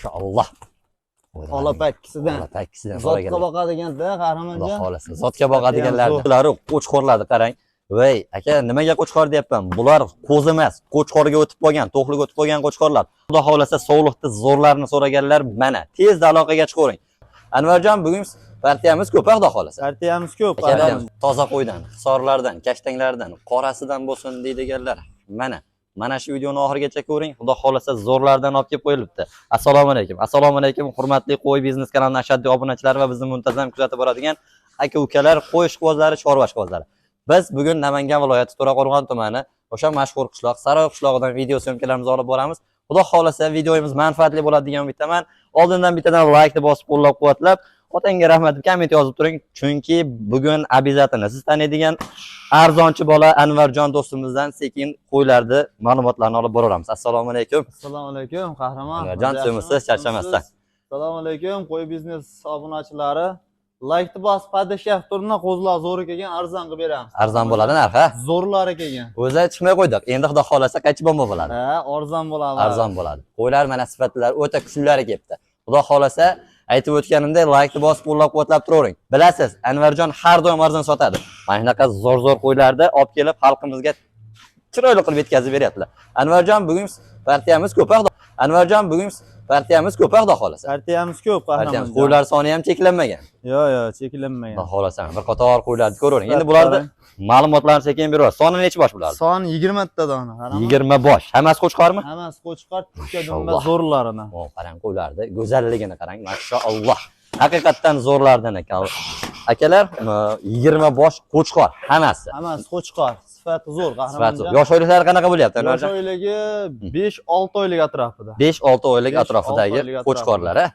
Mashalloh. Ola Ola pakkisidan. Zotga boqadigan-da, Xudo qahramonjon. xohlasa. Zotga boqadiganlar. Zo'r. Bular qo'chqorlarni qarang. Voy, aka, nimaga qo'chqor deyapman? Bular qo'zi emas, qo'chqorga o'tib qolgan, to'qliga o'tib qolgan qo'chqorlar. Xudo xohlasa sovliqni zo'rlarini so'raganlar mana tezda aloqaga chiqavering. Anvarjon, bugun partiyamiz ko'p, xudo xohlasa. Partiyamiz ko'p, Akalar, qahramon. toza qo'ydan, hisorlardan, kashtanglardan, qorasidan bo'lsin deydiganlar. Mana shu videoni oxirigacha ko'ring. Xudo xohlasa zo'rlardan olib kelib qo'yilibdi. Assalomu alaykum. Assalomu alaykum, hurmatli Qo'y biznes kanalining ashaddiy obunachilari va bizni muntazam kuzatib boradigan aka ukalar, qo'y ishqibozlari, chorva ishqibozlari. Biz bugun Namangan viloyati To'raqo'rg'on tumani o'sha mashhur qishloq Saroy qishlog'idan video syomkalarimizni olib boramiz. Xudo xohlasa videomiz manfaatli bo'ladi degan umiddaman. Oldindan bittadan laykni bosib qo'llab-quvvatlab, otangga rahmat deb komment yozib turing, chunki bugun обязательно siz taniydigan arzonchi bola Anvarjon do'stimizdan sekin qo'ylarni ma'lumotlarni olib boraveramiz. Assalomu alaykum. Assalomu alaykum, qahramon. Anvarjon, tuzukmisiz, charchamasdan. Assalomu alaykum, Qo'y biznes obunachilari. Laykni bosib, поддержка qilib turinglar, qo'zilar zo'ri kelgan, arzon qilib beramiz. Arzon bo'ladi narxi, ha? Zo'rlari kelgan. O'zi chiqmay qo'ydik. Endi Xudo xohlasa qaychi bomba bo'ladi. Ha, arzon bo'ladi. Arzon bo'ladi. Qo'ylar mana sifatlari o'ta kuchlilari kelibdi. Xudo xohlasa aytib o'tganimdek laykni bosib qo'llab-quvvatlab turavering. Bilasiz, Anvarjon har doim arzon sotadi. Mana shunaqa zo'r-zo'r qo'ylarni olib kelib xalqimizga chiroyli qilib yetkazib beryaptilar. Anvarjon, bugun partiyamiz ko'p, Anvarjon, bugun partiyamiz ko'p, Xudo xohlasa. Partiyamiz ko'p, Partiyamiz qahramon. qo'ylar soni ham cheklanmagan. Yo'q, cheklanmagan. Xudo xohlasa bir qator qo'ylarni ko'ravering. Endi bularni ma'lumotlarni sekin beraverasiz. Soni nechi bosh bularni? Son 20 ta dona, qahramon. 20 bosh. Hammasi qo'chqormi? Hammasi qo'chqor, tikka dumba Mashalloh. zo'rlarini. O, qarang qo'ylarni go'zalligini qarang. Mashalloh. Haqiqatdan zo'rlardan ekan. Akalar, 20 bosh qo'chqor hammasi. Hammasi qo'chqor, sifati zo'r, Sifati. qahramonjon. Yosh oyliklari qanaqa bo'lyapti? Yosh Anvarjon? oyligi 5-6 oylik atrofida. 5-6 oylik 5-6 atrofidagi oylik atrofida. qo'chqorlar, a?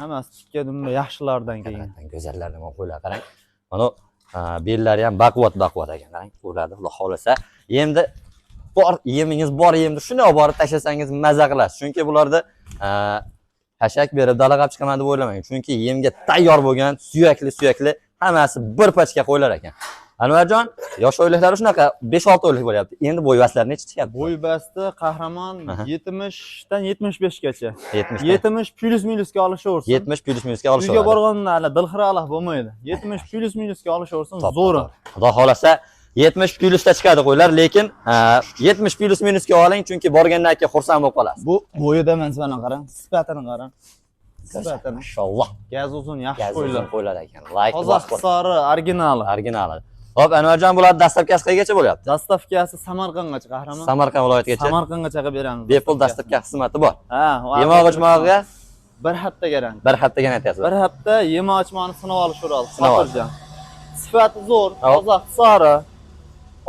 Hammasi tikka dumba yaxshilardan kelgan. Haqiqatdan go'zallardan qo'ylar qarang. Mana bellari ham baquvvat baquvvat ekan, qarang qo'ylarni Xudo xohlasa. Endi bor yemingiz bor, yemni shunday olib borib tashlasangiz maza qilasiz. Chunki bularda xashak berib dalaga olib chiqaman deb o'ylamang. Chunki yemga tayyor bo'lgan suyakli suyakli hammasi bir pachka qo'ylar ekan. Anvarjon, yosh oyliklari shunaqa 5-6 oylik bo'lyapti. Endi bo'y bastlari necha chiqyapti? Bo'y basti qahramon 70 dan 75 gacha. 70 dan. 70 плюс minusga olishaversin. 70 плюс minusga Uyga olishaveradi. borganda hali dilxiralik bo'lmaydi. 70 плюс minusga olishaversin, Top, zo'ri. top. Xudo xohlasa 70 plyusda chiqadi qo'ylar, lekin 70 плюс minusga oling, chunki borgandan keyin xursand bo'lib qolasiz. Bu bo'yida mana qarang, sifatini qarang. Sifatini. Mashalloh. Gaz uzun yaxshi Gaz qo'ylar. uzun qo'ylar ekan. Like Toza bosib qo'y. Hisori originali. Originali. Xo'p, Anvarjon, bular доставка si qayergacha bo'lyapti? Доставка si Samarqandgacha, qahramon. Samarqand viloyatigacha. Samarqandgacha qilib beramiz. Bepul доставка xizmati bor. Ha, Yemoq ichmog'iga bir hafta garantiya. bir haftaga aytyapsiz. Bir hafta yemoq ichmoqni sinab olishaveradi. Sinab olish. Xotirjam. Sifati zo'r, toza Hisori.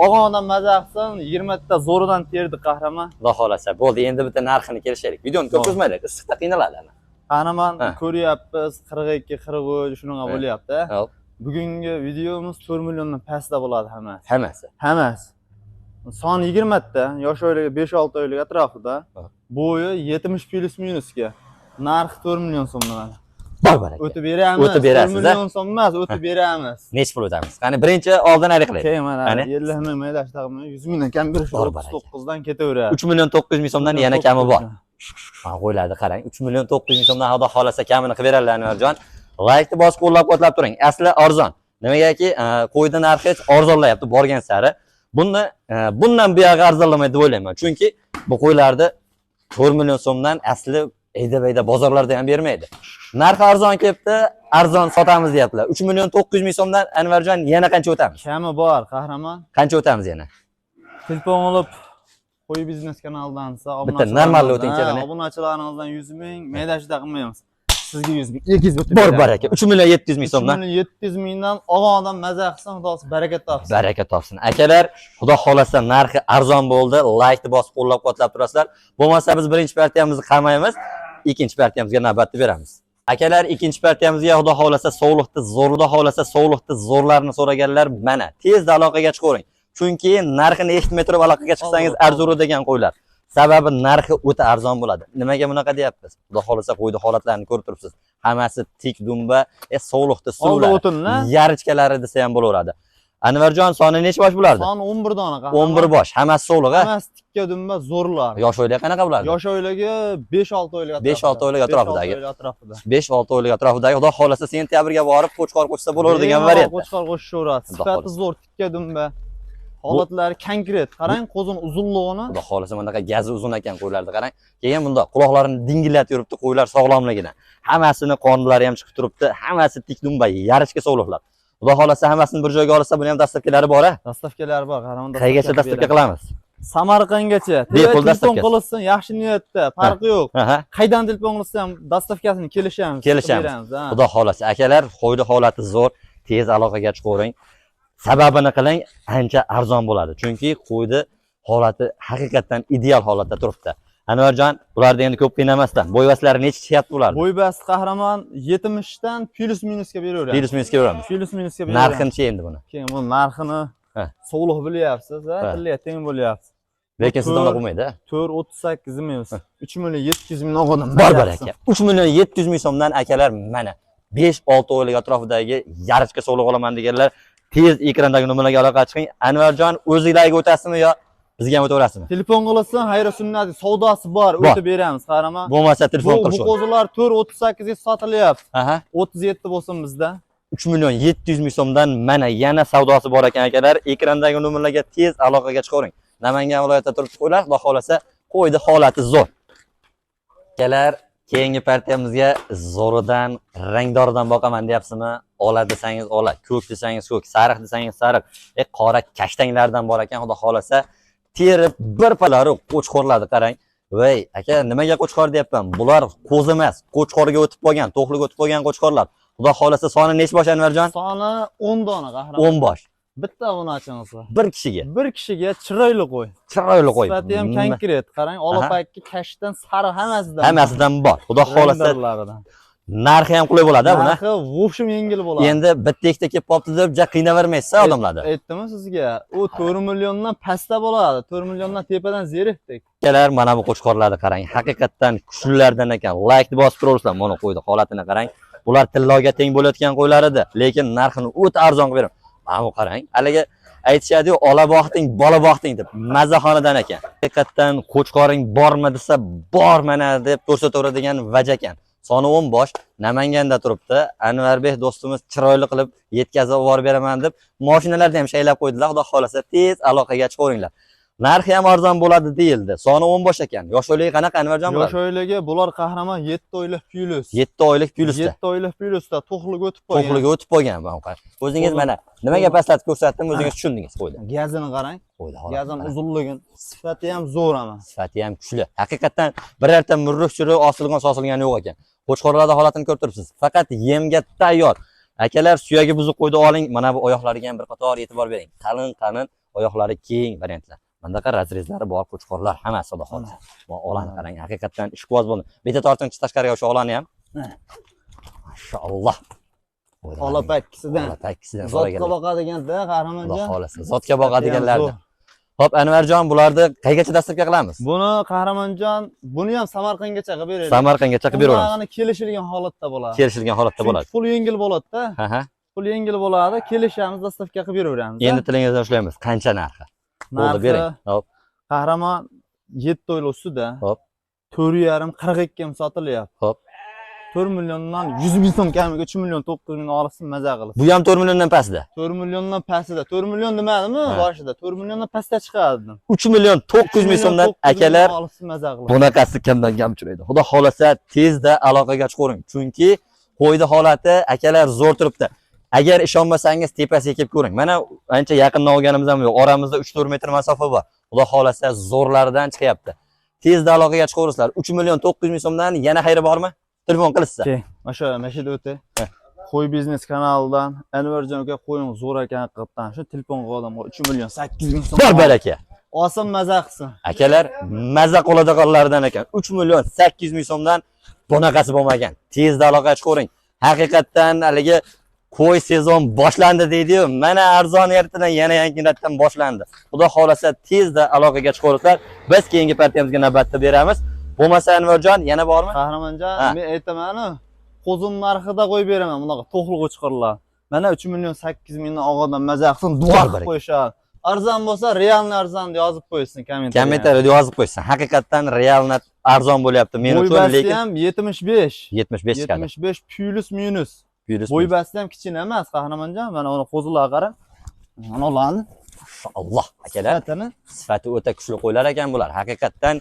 Og'ondan maza qilsin, 20 ta zo'ridan terdi, qahramon. Xudo xohlasa. Bo'ldi, endi bitta narxini kelishaylik. Videoni ko'p Bo'ldi. cho'zmaylik, issiqda qiynaladi. Qahramon, ko'ryapmiz, 42, 43 shunaqa bo'lyapti. Xo'p, Bugungi videomiz 4 milliondan pastda bo'ladi hammasi. Hammasi. Hammasi. Son 20 ta, yosh oyligi 5-6 oylik atrofida. Bo'yi 70 плюс minusga. Narxi 4 million so'mdan mana. Bor baraka. O'tib beramiz. O'tib berasiz, 4 million so'm emas, o'tib beramiz. Nechi pul o'tamiz? Qani birinchi oldin aniqlaylik. Keyin mana Qani? 50 ming mayda shunaqa 100 mingdan kam berish Bor baraka. 39 dan ketaveradi. 3 million 900 ming so'mdan yana kami bor. Mana qo'ylarni qarang. 3 million 900 ming so'mdan Xudo xohlasa kamini qilib beradilar Anvarjon. Laykni bosib qo'llab-quvvatlab turing. Asli arzon. Nimagaki, qo'yni narxi arzonlayapti borgan sari. Buni bundan buyog'i arzonlamaydi deb o'ylayman. Chunki bu qo'ylarni 4 million so'mdan asli ayda-bayda bozorlarda ham bermaydi. Narxi arzon kelibdi, arzon sotamiz deyaptilar. 3 million 900 ming so'mdan Anvarjon yana qancha o'tamiz? Kami bor, qahramon. Qancha o'tamiz yana? Telefon olib Qo'y biznes kanalidan desa, Bitta normal o'ting kelin. Obunachilaringizdan 100 ming, mayda juda qilmaymiz. Sizga 100 ming, 200 o'tib Bor beramiz. baraka. 3 million 700 ming 3 so'mdan. million 700 mingdan og'ondan maza qilsin, Xudo xohlasa baraka topsin. Baraka topsin. Akalar, Xudo xohlasa narxi arzon bo'ldi. Laykni bosib qo'llab-quvvatlab turasizlar. Bo'lmasa biz birinchi partiyamizni qamaymiz, ikkinchi partiyamizga navbatni beramiz. Akalar, ikkinchi partiyamizga Xudo xohlasa sovliqni zo'r, Xudo xohlasa sovliqni zo'rlarini so'raganlar mana tezda aloqaga chiqavering. Chunki narxini eshitmay turib aloqaga chiqsangiz arzon degan qo'ylar. Sababi narxi o'ta arzon bo'ladi. Nimaga bunaqa deyapmiz? Xudo xohlasa qo'yni holatlarini ko'rib turibsiz. Hammasi tik dumba, sovliqni Oldi suvlari. o'tinlar. Yarichkalari desa ham bo'laveradi. Anvarjon, soni necha bosh bulardi? Soni 11 dona qahramon. 11 bosh. Hammasi sovliq, a? Hammasi tikka dumba zo'rlar. Yosh oylik qanaqa bulardi? Yosh oyligi 5-6 oylik atrofida. 5-6 oylik atrofidagi. 5-6 oylik atrofida. 5-6 oylik atrofidagi. Xudo xolasa sentyabrga borib qo'chqor qo'shsa bo'laveradigan Bemalol variant. Qo'chqor qo'shishaveradi. Xudo Sifati xohlasa. zo'r tikka dumba. Holatlari konkret. Qarang, qo'zini uzunligini. Xudo xolasa bunaqa gazi uzun ekan qo'ylarni qarang. Keyin bundoq quloqlarini dingillatib yuribdi qo'ylar sog'lomligidan. Hammasini qonlari ham chiqib turibdi. Hammasi tik dumba, yarishga sovliqlar. Xudo xolasa hammasini bir joyga olsa, buni ham dastavkalari bor a? Dastavkalari bor, qahramon. Qayergacha dastavka qilamiz? Samarqandgacha. Bepul Telefon dastavkasi. qilsin, yaxshi niyatda, farqi yo'q. Aha. Qaydan telefon qilsa ham dastavkasini kelishamiz. Kelishamiz. Beramiz, ha. Xudo xolasa akalar, qo'yni holati zo'r, tez aloqaga chiqavering. Sababini qiling, ancha arzon bo'ladi. Chunki qo'yni holati haqiqatdan ideal holatda turibdi. Anvarjon, ularni endi ko'p qiynamasdan, bo'yvaslari necha chiqyapti ularni? Bo'ybasti qahramon 70 dan plus minusga beraveramiz. Plus minusga beramiz. Plus minusga beraveramiz. Narxini endi buni. Keyin bu narxini Ha. sovliq bilyapsiz, ha, Ha. tilga teng bo'lyapsiz. Lekin sizda unaqa bo'lmaydi. 4.38 emas. 3 million 700 ming odam. Bor bor aka. 3 million 700 ming so'mdan akalar mana 5-6 oylik atrofidagi yarishga sovliq olaman deganlar tez ekrandagi nomerlarga aloqa chiqing. Anvarjon, o'zinglarga o'tasizmi yo bizga ham o'taverasizmi? Telefon qilsin, xayri sunnat savdosi bor, Bor. o'tib beramiz qahramon. Bo'lmasa telefon Bu qilishadi. qo'zilar 4.38 ga sotilyapti. Aha. 37 bo'lsin bizda. 3 million 700 ming so'mdan mana yana savdosi bor ekan akalar. Ekrandagi nomerlarga tez aloqaga chiqavering. Namangan viloyatida turibdi qo'ylar, Xudo xolasa qo'ydi holati zo'r. Akalar, keyingi partiyamizga zo'ridan, rangdoridan boqaman deyapsizmi? Ola desangiz ola, ko'k desangiz ko'k, sariq desangiz sariq, qora kashtanglardan bor ekan, Xudo xolasa terib bir palari qo'chqorlarni qarang. Voy, aka, nimaga qo'chqor deyapman? Bular qo'zi emas, qo'chqorga o'tib qolgan, to'qliga o'tib qolgan qo'chqorlar. Xudo xolasa soni necha bosh Anvarjon? Soni 10 dona qahramon. 10 bosh. Bitta obunachimiz bor. Bir kishiga Bir kishiga chiroyli qo'y. chiroyli qo'y. Sifati ham konkret. Qarang, olapakki kashdan sariq hammasidan. Hammasidan bor. Xudo xolasa Rangdorlaridan. narxi ham qulay bo'ladi buni. Narxi в общем yengil bo'ladi. Endi bitta ikkita kelib qolibdi deb ja qiynavermaysiz odamlarni. Aytdimmi sizga? U 4 milliondan pastda bo'ladi. 4 milliondan tepadan zerikdik. Akalar, mana bu qo'chqorlarni qarang. Haqiqatdan kuchlilardan ekan. Like bosib turaverasizlar. Mana qo'ydi holatini qarang. Bular tilloga teng bo'layotgan qo'ylar edi, lekin narxini o'ta arzon qilib beraman. Mana bu qarang. Haligi aytishadi-yu, ola boqding, bola boqding deb. Mazaxonadan ekan. Haqiqatdan qo'chqoring bormi desa, bor mana deb ko'rsataveradigan vaj ekan. Soni 10 bosh Namanganda turibdi. Anvarbek do'stimiz chiroyli qilib yetkazib olib beraman deb mashinalarda ham shaylab qo'ydilar. Xudo xolasa tez aloqaga chiqaveringlar. Narxi ham arzon bo'ladi deyildi. Soni 10 bosh ekan. Yosh oyligi qanaqa Anvarjon Yosh bo'ladi? oyligi bular qahramon 7 oylik plyus. 7 oylik plyusda. 7 oylik plyusda to'qlik o'tib qolgan. To'qliga o'tib qolgan bu qara. O'zingiz Qo'li- mana nimaga pastlatib ko'rsatdim, o'zingiz tushundingiz qo'ydi. Gazini qarang. Qo'ydi. holatini Gazini qarang. uzunligini, sifati ham zo'r ama. Sifati ham kuchli. Haqiqatdan birorta murruk churuk osilgan sosilgani yo'q ekan. Qo'chqorlarda holatini ko'rib turibsiz. Faqat yemga tayyor. Akalar, suyagi buzuq qo'ydi oling. Mana bu oyoqlariga ham bir qator e'tibor bering. Qalin-qalin oyoqlari keng variantlar. Bundaqa razrezlari bor qo'chqorlar hammasi xudo xohlasa. Bu olani qarang, haqiqatdan ishqiboz bo'ldi. Bitta tortinchi tashqariga o'sha olani ham. Mashalloh. Ola pakkisidan. Ola pakkisidan. Zotga boqadiganda Xudo qahramonjon. xohlasa. Zotga boqadiganlarni. Xo'p, Anvarjon, bularni qaygacha dastlabki qilamiz? Buni qahramonjon, buni ham Samarqandgacha qilib beraylik. Samarqandgacha qilib beraveramiz. Bunaqani kelishilgan holatda bo'ladi. Kelishilgan holatda Chunki bo'ladi. pul yengil bo'ladi-da. Ha ha. Pul yengil bo'ladi, kelishamiz, dastavka qilib beraveramiz. Endi tilingizdan ushlaymiz. Qancha narxi? Bo'ldi, Narxi bering. Xo'p, Qahramon 7 oylik ustida. Xo'p. 4.5 42 ga sotilyapti. Xo'p. 4 milliondan 100 ming so'm kamiga 3 million 9 ming olsin, maza qilsin. Bu ham 4 milliondan pastda. 4 milliondan pastida. 4 million demadimi Ha. boshida? 4 milliondan pastda chiqadi. 3 million 900 ming so'mdan akalar olsin, maza qilsin. bunaqasi kamdan kam uchraydi. Xudo xolasa tezda aloqaga chiqavering. Chunki qo'ydi holati akalar zo'r turibdi. Agar ishonmasangiz tepasiga kelib ko'ring. Mana ancha yaqindan olganimiz ham yo'q. Oramizda 3-4 metr masofa bor. Xudo xolasa zo'rlaridan chiqyapti. Tezda aloqaga chiqaverasizlar. 3 million 900 ming so'mdan yana xayri bormi? Telefon qilishsa. Okey, mana shu yerda o'tay. Qo'y biznes kanalidan Anvarjon aka qo'ying zo'r ekan haqiqatdan. Shu telefon qilib odamga 3 million 800 ming so'm. Bor baraka. Olsin, maza qilsin. Akalar maza qiladiganlardan ekan. 3 million 800 ming so'mdan bunaqasi bo'lmagan. Tezda aloqa chiqavering. Haqiqatdan haligi qo'y sezon boshlandi deydi-yu, mana arzon ertadan yana yangidan boshlandi. Xudo xolasa tezda aloqaga chiqaverasizlar. Biz keyingi partiyamizga navbatni beramiz. Bo'lmasa Anvarjon yana bormi? Qahramonjon, Ha. men aytaman-u, qo'zin narxida qo'yib beraman bunaqa to'qliq o'chqirlar. Mana 3 million 8 mingdan og'adan maza qilsin, duo Bor qilib baraka. qo'yishadi. Arzon bo'lsa, realni arzon deb yozib qo'ysin kommentariyada. Kommentariyada yozib qo'ysin. Haqiqatdan realni arzon bo'lyapti men Bo'y uchun, basti lekin ham 75. 75 chiqadi. 75 плюс минус. Плюс. Bo'y basti ham kichkina emas, Qahramonjon. Mana uni qo'zilarga qarang. Mana ularni Alloh akalar, sifatini. Sifati o'ta kuchli qo'ylar ekan bular. Haqiqatdan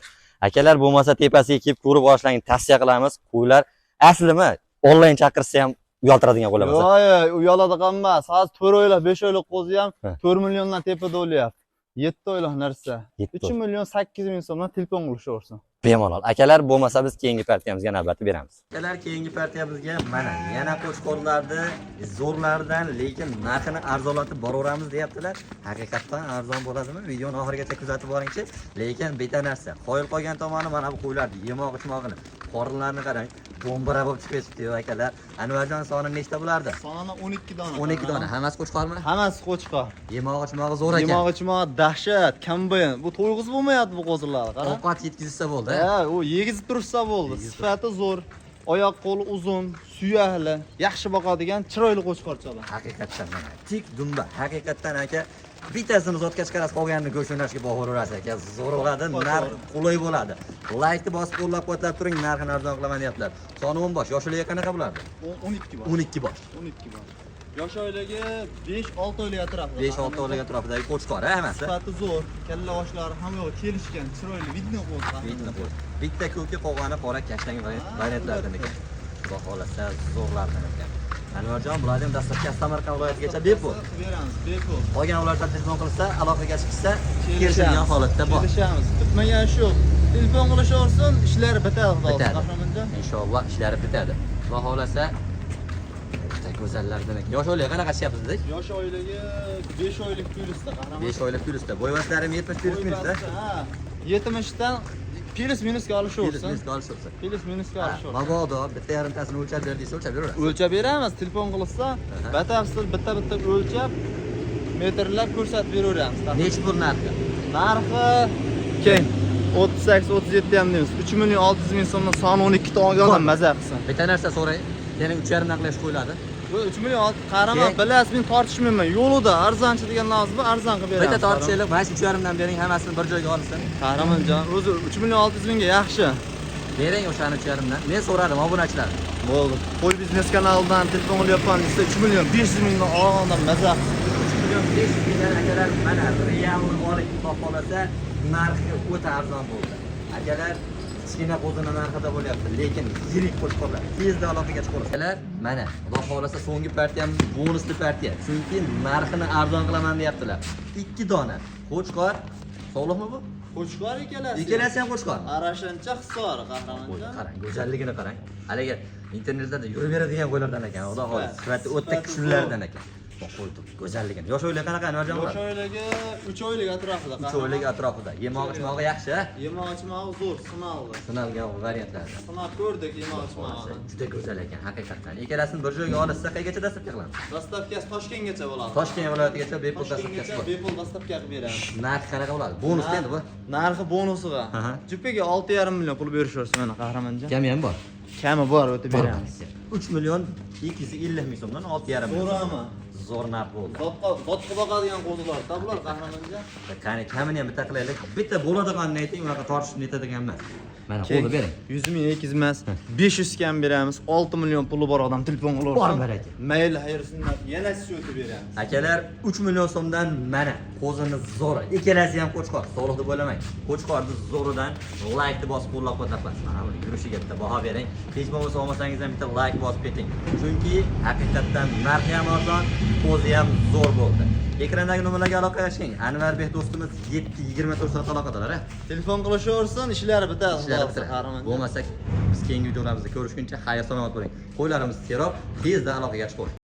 akalar, bo'lmasa tepasiga kelib ko'rib olishlaringni tavsiya qilamiz. Qo'ylar aslimi onlayn chaqirsa ham uyaltiradigan qo'ylar emas. Yo'q, yo'q, uyaladigan emas. Hozir 4 oylik, 5 oylik qo'zi ham Ha. 4 milliondan tepada o'lyapti. 7 oylik narsa. 7 3 million 8 ming so'mdan telefon qilishaversin. Bemalol. Akalar, bo'lmasa biz keyingi partiyamizga navbatni beramiz. Akalar, keyingi partiyamizga mana yana qo'chqorlarni zo'rlardan, lekin narxini arzonlatib boraveramiz deyaptilar. Haqiqatdan arzon bo'ladimi? Videoni oxirigacha kuzatib boringchi. Lekin bitta narsa, qoyil qolgan tomoni mana bu qo'ylarni yemoq ichmog'ini, qorinlarini qarang, do'mbira bo'lib chiqib ketibdi akalar. Anvarjon, soni nechta bo'lardi? Soni 12 dona. 12 dona. Hammasi qo'chqormi? Hammasi qo'chqor. Yemoq ichmog'i zo'r ekan. Yemoq ichmog'i dahshat, kombayn. Bu to'yg'izib bo'lmayapti bu qo'zilar, qara. Ovqat yetkazsa bo'ldi. Ha, u yegizib tursa bo'ldi. Yegizib. Sifati zo'r. Oyoq qo'li uzun, suyakli, yaxshi boqadigan chiroyli qo'chqorchalar. Haqiqatdan mana tik dumba. Haqiqatdan aka, bittasini zotga chiqarasiz, qolganini go'sht o'ynashga boraverasiz aka. Zo'r bo'ladi, narx qulay bo'ladi. Laykni bosib qo'llab-quvvatlab turing, narxini arzon qilaman deyaptilar. Soni 10 bosh. Yoshiligi qanaqa bo'lardi? 12 bosh. 12 bosh. 12 bosh. Yosh oyligi 5-6 oylik atrofida. 5-6 oylik atrofidagi qo'chqor ha, hammasi. Sifati zo'r, kalla boshlari ham yo'q, kelishgan, chiroyli, видно qo'zi. Bitta qo'y. Bitta ko'ki, qolgani qora kashtan variantlardan ekan. Xudo xohlasa zo'rlardan ekan. Anvarjon, bularni ham dastlabki Samarqand viloyatigacha bepul. Beramiz, bepul. Qolgan viloyatlar telefon qilsa, aloqaga chiqsa, kelishadigan holatda bor. Kelishamiz. Bitmagan shu. Telefon qilishaversin, ishlari bitadi xudo Bitadi. xohlasa. Qahramonjon. Inshaalloh ishlari bitadi. Xudo xohlasa juda go'zallardan ekan. Yosh oylik qanaqa ichyapsiz dedik? Yosh oyligi 5 oylik плюс da qahramon. 5 oylik плюс da. Bo'yvaslari 70 плюс минус da. Ha, 70 dan плюс минус ga Плюс olishaversin. минус ga olishaversin. Плюс минус ga olishaversin. Mabodo bitta yarimtasini o'lchab ber desa, o'lchab beraverasiz. O'lchab beramiz, telefon qilsa, batafsil bitta-bitta o'lchab, metrlab ko'rsatib beraveramiz. Nechi pul narxi? Narxi keng 38 37 ham deymiz. 3 million 600 ming so'mdan soni 12 ta olgan odam maza qilsin. Bitta narsa so'ray. Seni 3,5 dan qilish qo'yiladi. Bu 3 million 6 qarama, Keng. bilasiz, men tortishmayman. Yo'lida arzonchi degan lafz bor, arzon qilib beramiz. Bitta tortishaylik, mana shu 3,5 dan bering, hammasini bir joyga olsin. Qahramonjon, o'zi 3 million 600 mingga yaxshi. Bering o'shani 3,5 dan. Men so'radim obunachilar. Bo'ldi. Qo'y biznes kanalidan telefon qilyapman desa 3 million 500 mingdan olgan odam maza qilsin. 3 million 500 mingdan akalar, mana realni olib, xudo xohlasa narxi o'ta arzon bo'ldi. Akalar, kichkina qo'zini narxida bo'lyapti, lekin yirik qo'chqorlar tezda aloqaga chiqaveradi. Akalar, mana xudo xohlasa so'nggi partiyamiz bonusli partiya. Chunki narxini arzon qilaman deyaptilar. 2 dona qo'chqor, sog'liqmi bu? Qo'chqor ikkalasi. Ikkalasi ham qo'chqor. Arashancha Hisor Qo'y, Qahramonjon. qarang, go'zalligini qarang. Haligi internetlarda yuraveradigan qo'ylardan ekan, xudo xohlasa. Sifati o'ta Sifati kuchlilardan ekan. Qo'y go'zalligini. Yosh o'yla qanaqa Anvarjon Yosh bo'ladi? oyligi 3 oylik atrofida. 3 oylik atrofida. Yemoq ichmog'i yaxshi, a? Yemoq ichmog'i zo'r, sinaldi. Sinalgan variantlarda. Sinab ko'rdik yemoq ichmog'ini. Juda go'zal ekan haqiqatdan. Ikkalasini bir joyga olishsa qaygacha доставка qilamiz? Доставка si Toshkentgacha bo'ladi. Toshkent viloyatigacha bepul доставка si Toshkentgacha bor. bepul доставка qilib beramiz. Narxi qanaqa bo'ladi? Bonus endi bu. Narxi bonusiga. Aha. Jupiga 6,5 million pul berishaversin mana Qahramonjon. Kami ham bor. Kami bor, o'tib beramiz. 3 million 250 ming so'mdan 6,5 million. Zo'rami? Zo'r narx bo'ldi. Zotqa zotqa boqadigan qo'zilar, da bular Qahramonjon. Qani kamini ham bitta qilaylik. Bitta bo'ladiganini ayting, unaqa tortishib netadigan emas. Mana qo'lni bering. 100 ming 200 emas, 500 kam beramiz. 6 million puli bor odam telefon qilaversin. Bor baraka. Mayli, xayr sunnat, yana siz o'tib beramiz. Akalar, 3 million so'mdan mana qo'zini zo'ri. Ikkalasi ham qo'chqor. Sog'liq deb o'ylamang. Qo'chqorni zo'ridan laykni bosib qo'llab-quvvatlab qo'yasiz. Mana buni yurishiga bitta baho bering. Hech bo'lmasa olmasangiz ham bitta layk bosib keting. Chunki haqiqatdan narxi ham arzon, qo'zi ham zo'r bo'ldi. Ekrandagi nomerlarga aloqalashing. Anvarbek do'stimiz 7-24 soat aloqadalar, a? Telefon qilishaversin, ishlari bitadi. Ishlari Xudo bitiradi. Qahramonjon. Bo'lmasa biz keyingi videolarimizda ko'rishguncha xayr salomat bo'ling. Qo'ylarimiz serob, tezda aloqaga chiqing.